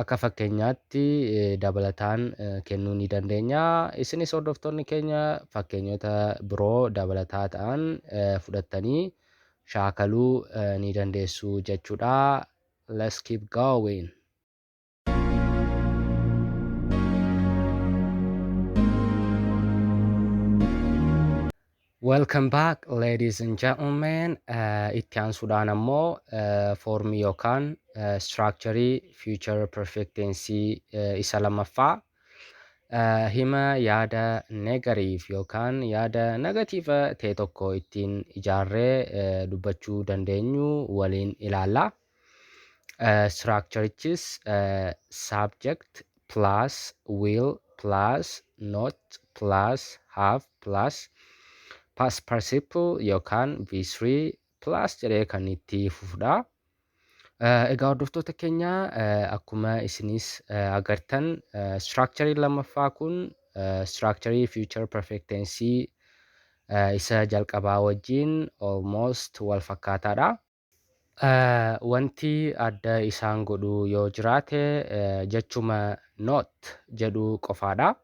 akka fakkeenyaatti dabalataan kennuu ni dandeenya. Isinis hordoftoonni keenya fakkeenyota biroo dabalataa ta'an fudhattanii shaakaluu ni dandeessu jechuudha. Let's keep going. Welcome back, ladies and gentlemen. Itti aansuudhaan ammoo foormii yookaan structure future perfect tense isa lammaffaa hima yaada negative yookaan yaada negative ta'e tokko ittiin ijaarree dubbachuu dandeenyu waliin ilaalla. Structureichis subject plus will plus not plus have plus past participle yookaan V3 plus jedhee kan itti fufudha. Egaa hordoftoota keenya, akkuma isinis agartan, structure lammaffaa kun structure future perfect tense isa jalqabaa wajjin almost wal fakkaataadha. Wanti adda isaan godhu yoo jiraate jechuma "not" jedhu qofaadha.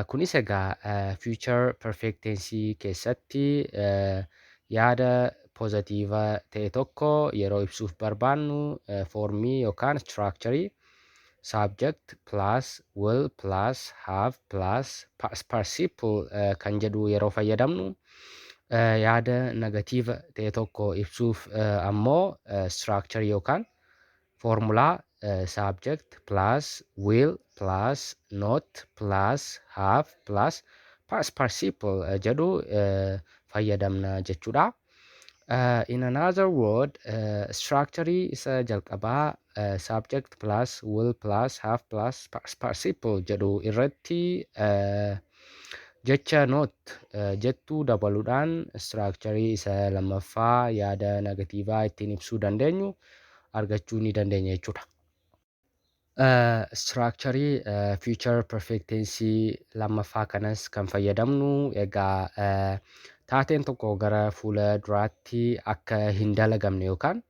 Kunis egaa future perfect tense keessatti yaada positive ta'e tokko yeroo ibsuuf barbaannu foormii yookaan structure subject plus will plus have plus past participle kan jedhu yeroo fayyadamnu, yaada negative ta'e tokko ibsuuf ammoo structure yookaan foormulaa subject plus will plus not plus have plus past participle jedhu fayyadamna jechuudha. In another word, structure isa jalqabaa subject plus will plus have plus past participle jedhu irratti jecha "not" jettu dabaluudhaan structure isa lammaffaa yaada negatiivaa ittiin ibsuu dandeenyu argachuu ni dandeenya jechuudha. Structure future perfect tense lammaffaa kanas kan fayyadamnu egaa taateen tokko gara fuula duraatti akka hin dalagamne yookaan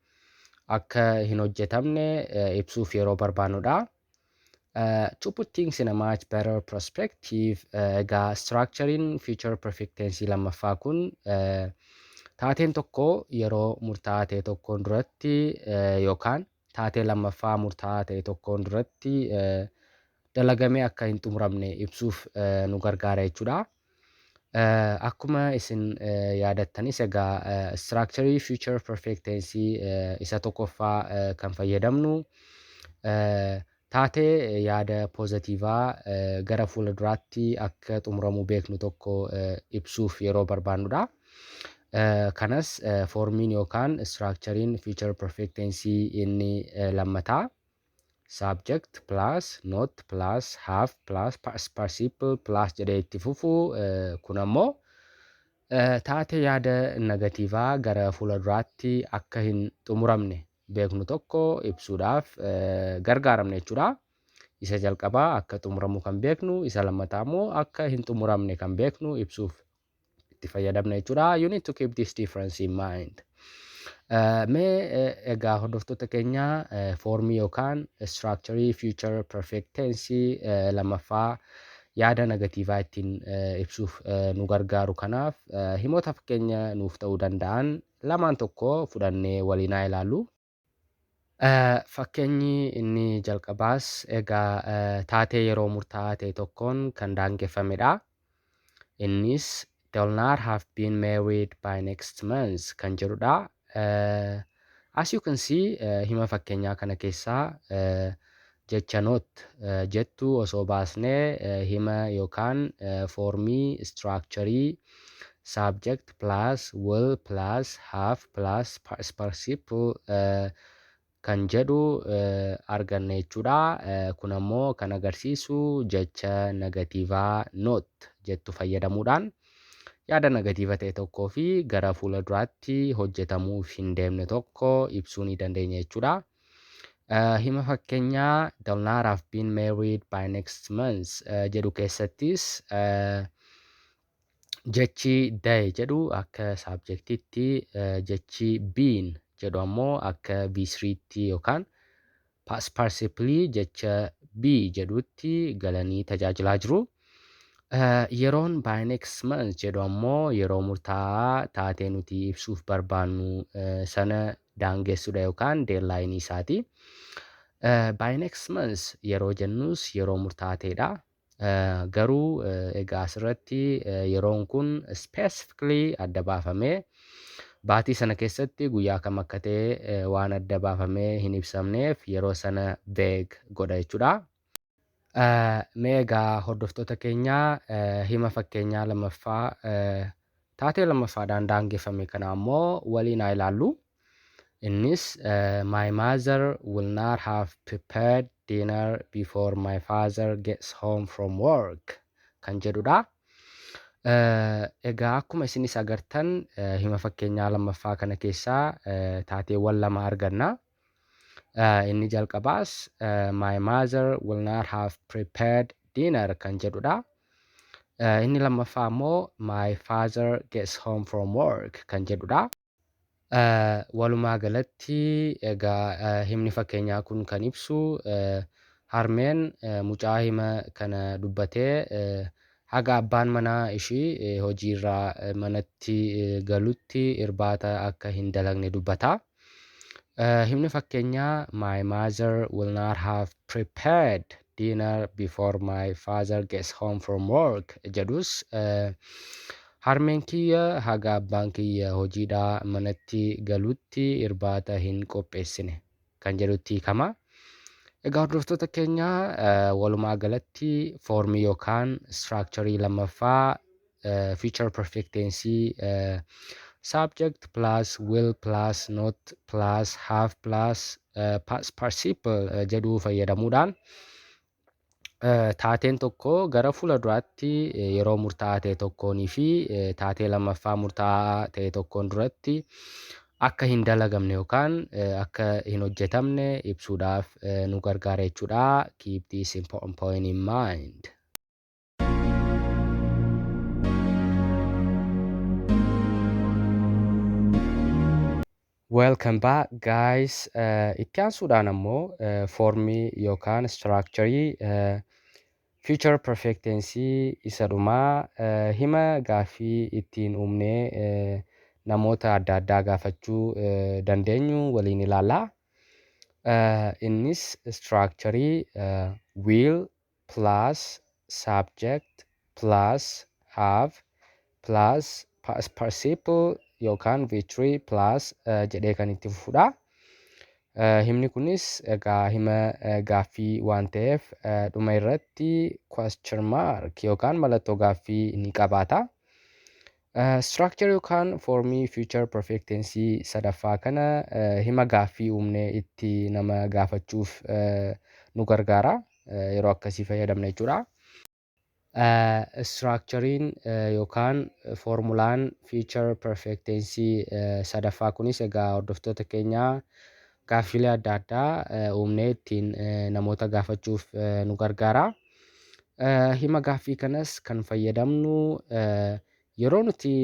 akka hin hojjetamne ibsuuf yeroo barbaannudha. To put things in a much better perspective, egaa structurein future perfect tense lammaffaa kun taateen tokko yeroo murtaa'aa ta'e tokkoon duratti yookaan taatee lammaffaa murtaa'aa ta'e tokkoon duratti dalagamee akka hin xumuramne ibsuuf nu gargaara jechuudha. Akkuma isin yaadattanis egaa structure future perfect tense isa tokkoffaa kan fayyadamnu taatee yaada poozitiivaa gara fuula duraatti akka xumuramuu beeknu tokko ibsuuf yeroo barbaannudha. Kanas foormiin yookaan structurein future perfect tense inni lammataa subject plus not plus have plus past participle plus jedhee itti fufu kun ammoo taatee yaada negatiivaa gara fuula duraatti akka hin xumuramne beeknu tokko ibsuudhaaf gargaaramne jechuudha. Isa jalqabaa akka xumuramu kan beeknu, isa lammataa immoo akka hin xumuramne kan beeknu ibsuuf itti fayyadamna jechuudha. You need to keep this difference in mind. Mee egaa hordoftoota keenya, foormii yookaan structure future perfect tense lammaffaa yaada negatiivaa ittiin ibsuuf nu gargaaru kanaaf himoota fakkeenya nuuf ta'uu danda'an lamaan tokko fudhannee waliin haa ilaallu. Fakkeenyi inni jalqabaas egaa taatee yeroo murtaa'aa ta'e tokkoon kan daangeffamedha. Innis "They'll not have been married by next month" kan jedhudha. As you can see, hima fakkeenyaa kana keessaa jecha "not" jettu osoo baasnee hima yookaan foormii structure subject plus will plus have plus past participle kan jedhu arganna jechuudha. Kun ammoo kan agarsiisu jecha negatiivaa "not" jettu fayyadamuudhaan yaada negatiiva ta'e tokkoo fi gara fuula duraatti hojjetamuuf hin deemne tokko ibsuu ni dandeenya jechuudha. Hima fakkeenyaa "They'll not have been married by next month" jedhu keessattis jechi "they" jedhu akka subjectiitti, jechi "been" jedhu ammoo akka V3tti yookaan past participle jecha "be" jedhutti galanii tajaajilaa jiru. Yeroon "by next month" jedhu ammoo yeroo murtaa'aa taatee nuti ibsuuf barbaannu sana daangessuudha yookaan deadline isaati. "By next month" yeroo jennus yeroo murtaa'aa ta'edha. Garuu egaa asirratti yeroon kun specifically adda baafamee baatii sana keessatti guyyaa kam akka ta'e waan adda baafamee hin ibsamneef yeroo sana vague godha jechuudha. Mee egaa hordoftoota keenyaa, hima fakkeenyaa lammaffaa taatee lammaffaadhaan daangeffame kana ammoo waliin haa ilaallu. Innis "My mother will not have prepared dinner before my father gets home from work" kan jedhudha. Egaa akkuma isinis agartan hima fakkeenyaa lammaffaa kana keessaa taateewwan lama arganna. Inni jalqabaas "My mother will not have prepared dinner" kan jedhudha. Inni lammaffaa immoo "my father gets home from work" kan jedhudha. Walumaa galatti egaa himni fakkeenyaa kun kan ibsu harmeen mucaa hima kana dubbatee haga abbaan manaa ishii hojiirraa manatti galutti irbaata akka hin dalagne dubbata. Himni fakkeenyaa "My mother will not have prepared dinner before my father gets home from work" jedhus harmeen kiyya haga abbaan kiyya hojiidhaa manatti galutti irbaata hin qopheessine kan jedhutti hiikama. Egaa hordoftoota keenya, walumaa galatti foormii yookaan structurii lammaffaa future perfect tense subject plus will plus not plus have plus past participle jedhuu fayyadamuudhaan taateen tokko gara fuula duraatti yeroo murtaa'aa ta'e tokkoonii fi taatee lammaffaa murtaa'aa ta'e tokkoon duratti akka hin dalagamne yookaan akka hin hojjetamne ibsuudhaaf nu gargaara jechuudha. Keep this important point in mind. Welcome back, guys. Itti aansuudhaan ammoo foormii yookaan structurii future perfect tense isa dhumaa hima gaaffii ittiin uumnee namoota adda addaa gaafachuu dandeenyu waliin ilaalla. Innis structurii will plus subject plus have plus past participle yookaan V3 plus jedhee kan itti fufudha. Himni kunis egaa hima gaaffii waan ta'eef dhuma irratti question mark yookaan mallattoo gaaffii ni qabaata. Structure yookaan foormii future perfect tense sadaffaa kana hima gaaffii uumnee itti nama gaafachuuf nu gargaara. Yeroo akkasii fayyadamna jechuudha. Structureiin yookaan foormulaan future perfect tense sadaffaa kunis egaa hordoftoota keenyaa, gaaffiilee adda addaa uumnee ittiin namoota gaafachuuf nu gargaara. Hima gaaffii kanas kan fayyadamnu yeroo nuti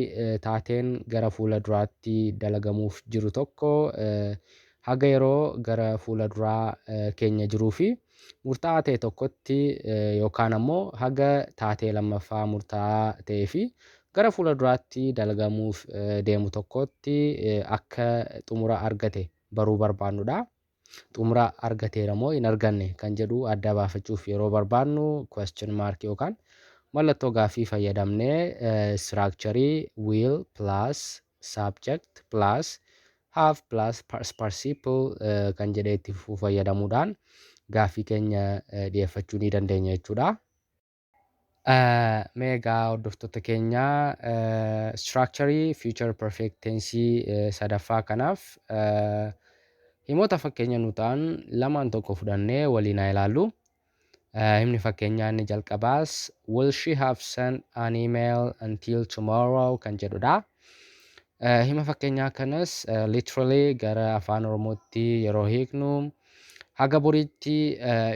taateen gara fuula duraatti dalagamuuf jiru tokko haga yeroo gara fuula duraa keenya jiruu fi murtaa'aa ta'e tokkotti yookaan ammoo haga taatee lammaffaa murtaa'aa ta'ee fi gara fuula duraatti dalagamuuf deemu tokkotti akka xumura argate baruu barbaannudha. Xumura argateera moo hin arganne kan jedhu adda baafachuuf yeroo barbaannu question mark yookaan mallattoo gaaffii fayyadamnee structurii will plus subject plus have plus past participle kan jedhee itti fufuu fayyadamuudhaan gaaffii keenya dhiyeeffachuu ni dandeenya jechuudha. Mee egaa hordoftoota keenyaa, structurii future perfect tense sadaffaa kanaaf himoota fakkeenya nu ta'an lamaan tokko fudhannee waliin haa ilaallu. Himni fakkeenyaa inni jalqabaas "Will she have sent an email until tomorrow?" kan jedhudha. Hima fakkeenyaa kanas literally gara Afaan Oromootti yeroo hiiknu haga boriitti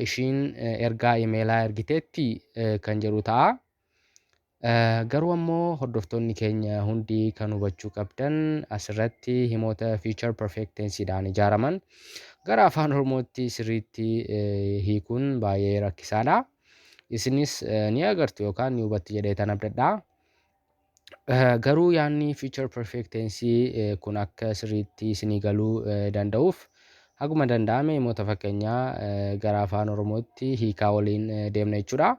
ishiin ergaa imeelaa ergiteetti kan jedhu ta'a. Garuu ammoo hordoftoonni keenya hundi kan hubachuu qabdan asirratti himoota future perfect tenseedhaan ijaaraman gara Afaan Oromootti sirriitti hiikuun baay'ee rakkisaadha. Isinis ni agartu yookaan ni hubattu jedhee abdadha. Garuu yaadni future perfect tense kun akka sirriitti isinii galuu danda'uuf haguma danda'ame himoota fakkeenyaa gara Afaan Oromootti hiikaa waliin deemna jechuudha.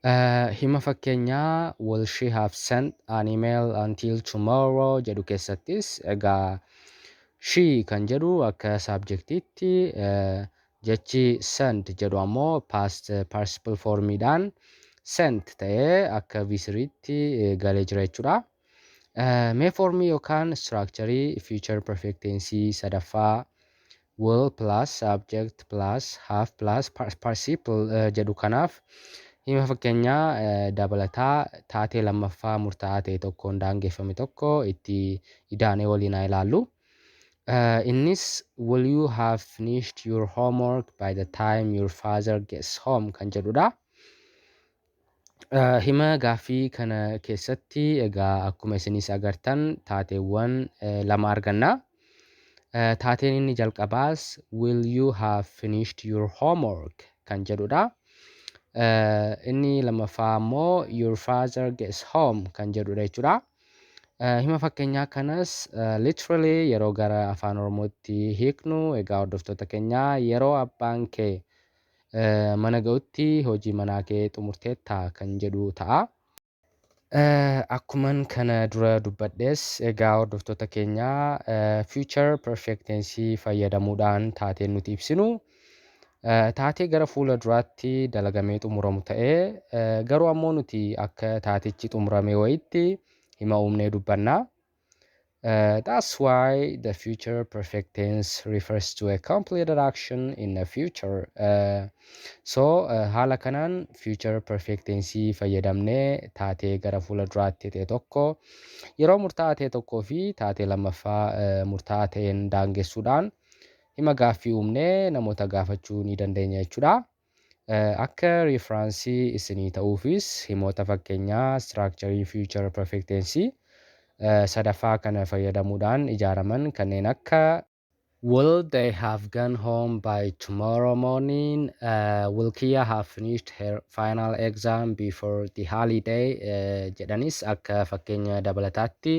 Hima fakkeenyaa "Will she have sent an email until tomorrow?" jedhu keessattis egaa "she" kan jedhu akka subjectiitti, jechi "send" jedhu ammoo past participle formiidhaan "sent" ta'ee akka V3tti galee jira jechuudha. Mee formii yookaan structurii future perfect tense sadaffaa will plus subject plus have plus participle jedhu kanaaf hima fakkeenyaa dabalataa taatee lammaffaa murtaa'aa ta'e tokkoon daangeffame tokko itti idaanee waliin haa ilaallu. Innis "Will you have finished your homework by the time your father gets home?" kan jedhudha. Hima gaaffii kana keessatti egaa akkuma isinis agartan taateewwan lama arganna. Taateen inni jalqabaas "Will you have finished your homework?" kan jedhudha. Inni lammaffaa ammoo "your father gets home" kan jedhudha jechuudha. Hima fakkeenyaa kanas literally yeroo gara Afaan Oromootti hiiknu egaa, hordoftoota keenyaa, yeroo abbaan kee mana ga'utti hojii manaa kee xumurteetta kan jedhu ta'a. Akkuman kana dura dubbadhes egaa, hordoftoota keenyaa, future perfect tense fayyadamuudhaan taateen nuti ibsinu taatee gara fuula duraatti dalagamee xumuramu ta'ee, garuu ammoo nuti akka taatichi xumurame wayitti hima uumnee dubbanna. That's why the future perfect tense refers to a completed action in the future. So haala kanaan future perfect tense fayyadamnee taatee gara fuula duraatti ta'e tokko yeroo murtaa'aa ta'e tokkoo fi taatee lammaffaa murtaa'aa ta'een daangessuudhaan hima gaaffii uumnee namoota gaafachuu ni dandeenya jechuudha. Akka referenceii isinii ta'uufis himoota fakkeenyaa structure future perfect tense sadaffaa kana fayyadamuudhaan ijaaraman kanneen akka "Will they have gone home by tomorrow morning?" "Will Kia have finished her final exam before the holiday?" jedhanis akka fakkeenya dabalataatti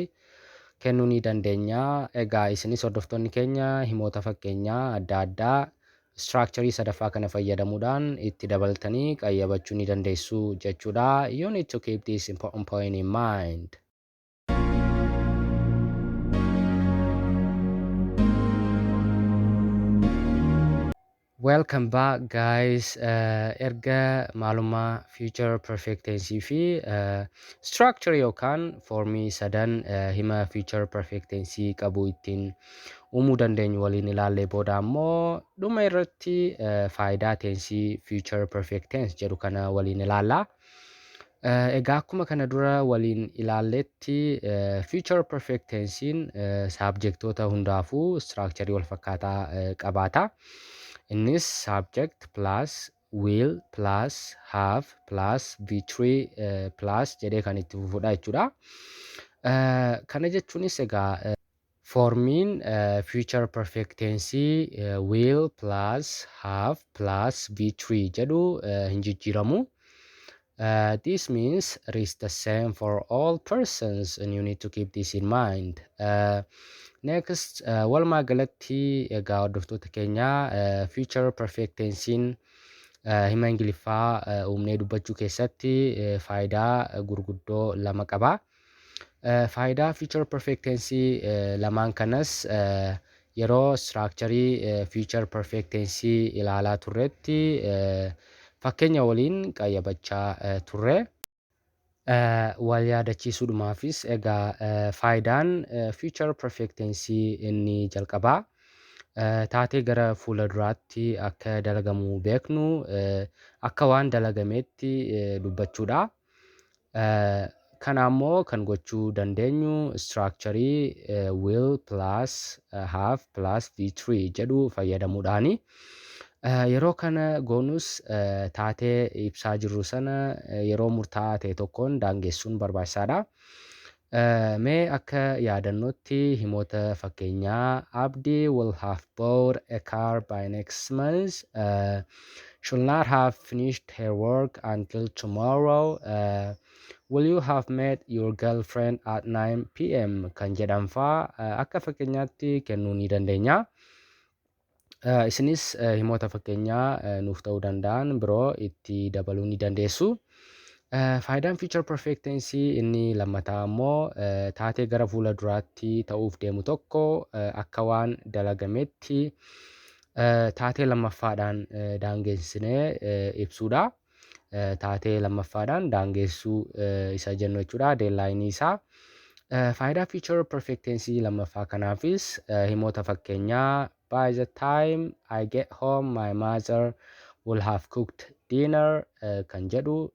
kennuu ni dandeenya. Egaa isinis, hordoftoonni keenya, himoota fakkeenyaa adda addaa structure sadaffaa kana fayyadamuudhaan itti dabaltanii qayyabachuu ni dandeessu jechuudha. You need to keep this important point in mind. Welcome back, guys. Erga maalummaa future perfect tense fi structure yookaan formii sadan hima future perfect tense qabu ittiin uumuu dandeenyu waliin ilaallee booda ammoo dhuma irratti faayidaa tensii future perfect tense jedhu kana waliin ilaalla. Egaa akkuma kana dura waliin ilaalletti, future perfect tensiin subjectoota hundaafuu structure wal fakkaataa qabaata. Innis subject plus will plus have plus V3 plus jedhee kan itti fufudha jechuudha. Kana jechuunis egaa formiin future perfect tense will plus have plus V3 jedhu hin jijjiiramu. This means it is the same for all persons and you need to keep this in mind. Next, walumaa galatti egaa, hordoftoota keenyaa, future perfect tensiin hima Ingiliffaa uumnee dubbachuu keessatti faayidaa gurguddoo lama qaba. Faayidaa future perfect tense lamaan kanas yeroo structure future perfect tense ilaalaa turretti fakkeenya waliin qayyabachaa turre. Wal yaadachiisuudhumaafis egaa, faayidaan future perfect tense inni jalqabaa taatee gara fuula duraatti akka dalagamu beeknu akka waan dalagameetti dubbachuudha. Kana ammoo kan gochuu dandeenyu structure will plus have plus V3 jedhu fayyadamuudhaani. Yeroo kana goonus taatee ibsaa jirru sana yeroo murtaa'aa ta'e tokkoon daangessuun barbaachisaadha. Mee akka yaadannootti himoota fakkeenyaa "Abdii will have bought a car by next month", "should not have finished her work until tomorrow", "Will you have met your girlfriend at 9 p.m.?" kan jedhan faa akka fakkeenyaatti kennuu ni dandeenya. Isinis himoota fakkeenyaa nuuf ta'uu danda'an biroo itti dabaluu ni dandeessu. Faayidaan future perfect tense inni lammataa immoo taatee gara fuula duraatti ta'uuf deemu tokko akka waan dalagametti taatee lammaffaadhaan daangessinee ibsuudha. Taatee lammaffaadhaan daangessuu isa jennu jechuudha, deadline isaa. Faayidaa future perfect tense lammaffaa kanaafis himoota fakkeenyaa "By the time I get home, my mother will have cooked dinner" kan jedhu,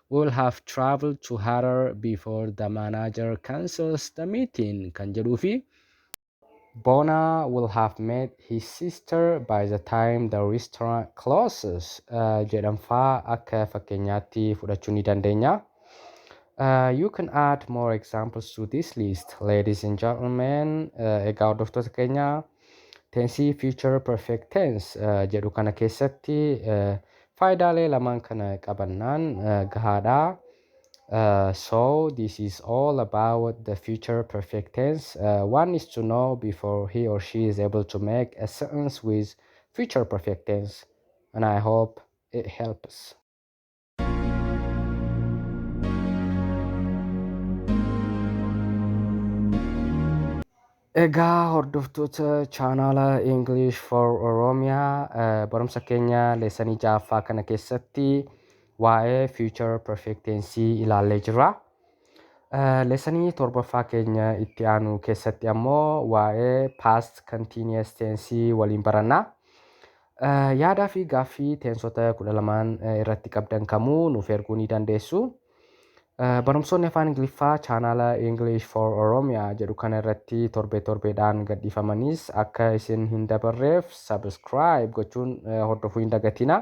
"Will have traveled to Harar before the manager cancels the meeting" kan jedhuu fi "Bona will have met his sister by the time the restaurant closes" jedhanfaa akka fakkeenyaatti fudhachuu ni dandeenya. You can add more examples to this list, ladies and gentlemen. Egaa hordoftoota keenya, tensii future perfect tense jedhu kana keessatti faayidaalee lamaan kana qabannaan gahaadha. So this is all about the future perfect tense. One needs to know before he or she is able to make a sentence with future perfect tense, and I hope it helps. Egaa hordoftoota chaanaala English for Oromia, barumsa keenya leessanii ja'affaa kana keessatti waa'ee future perfect tense ilaallee jirra. Leessanii torbaffaa keenya itti aanu keessatti ammoo waa'ee past continuous tense waliin baranna. Yaadaa fi gaaffii teensota 12n irratti qabdan kamuu nuuf erguu ni dandeessu. Barumsoonni afaan Ingiliffaa chaanaala English for Oromia jedhu kana irratti torbee torbeedhaan gadhiifamanis akka isin hin dabarreef subscribe gochuun hordofuu hin dagatina.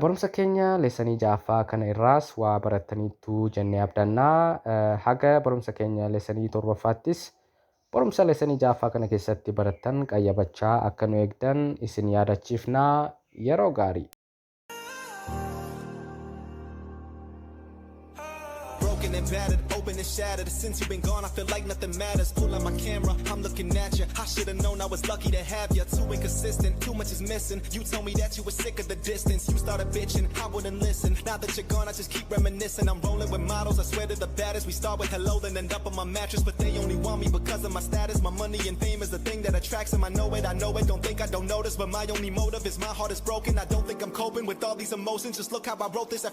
Barumsa keenya leessanii ja'affaa kana irraas waa barattaniittu jennee abdannaa. Haga barumsa keenya leessanii torbaffaattis barumsa leessanii ja'affaa kana keessatti barattan qayyabachaa akka nu eegdan isin yaadachiifnaa. Yeroo gaarii. Broken and battered, open and shattered. Since you've been gone, I feel like nothing matters. Pull out my camera, I'm looking at you. I should've known I was lucky to have you. Too inconsistent, too much is missing. You told me that you were sick of the distance. You started bitching, I wouldn't listen. Now that you're gone, I just keep reminiscing. I'm rolling with models, I swear to the baddest. We start with hello, then end up on my mattress. But they only want me because of my status. My money and fame is the thing that attracts them. I know it, I know it. Don't think I don't notice, but my only motive is my heart is broken. I don't think I'm coping with all these emotions. Just look how I wrote this.